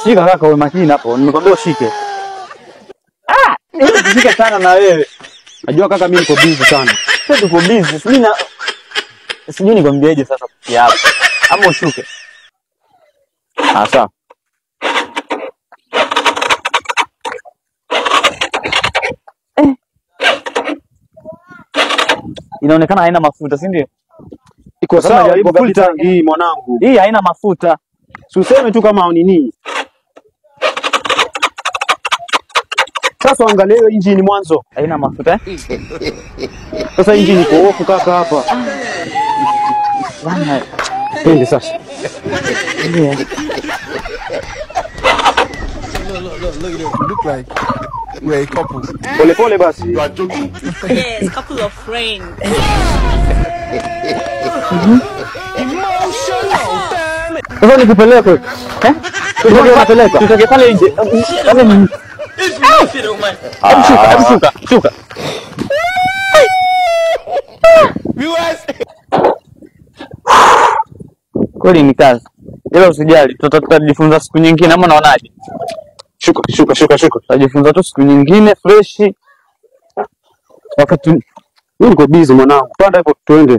Shika kaka, uwe makini hapo. Nimekwambia ushike. Ah, shika sana na wewe. Najua kaka mimi niko busy sana. Sasa tuko busy. Sijui nikwambieje sasa kufikia hapo. Ama ushuke. Ah, sawa. Inaonekana haina mafuta, si ndio? Iko sawa, iko full tank hii mwanangu. Hii haina mafuta. Si useme tu kama nini. Sasa angalia hiyo engine mwanzo. Haina mafuta eh? Sasa engine iko off kaka hapa. Bwana, twende sasa. Yeah. Look, look, look like we're a couple. Pole pole basi. You are joking. Yes, couple of friends. Sasa nikupeleke. Eh? Tunapeleka. Tutoke pale nje. Sasa ni shuka, shuka. Viewers. Kweli ni kazi. Ila usijali, tutajifunza siku nyingine ama unaonaje? Shuka, shuka, shuka, shuka. Tutajifunza tu siku nyingine fresh. Wakati mimi niko busy mwanangu. Panda hapo tuende.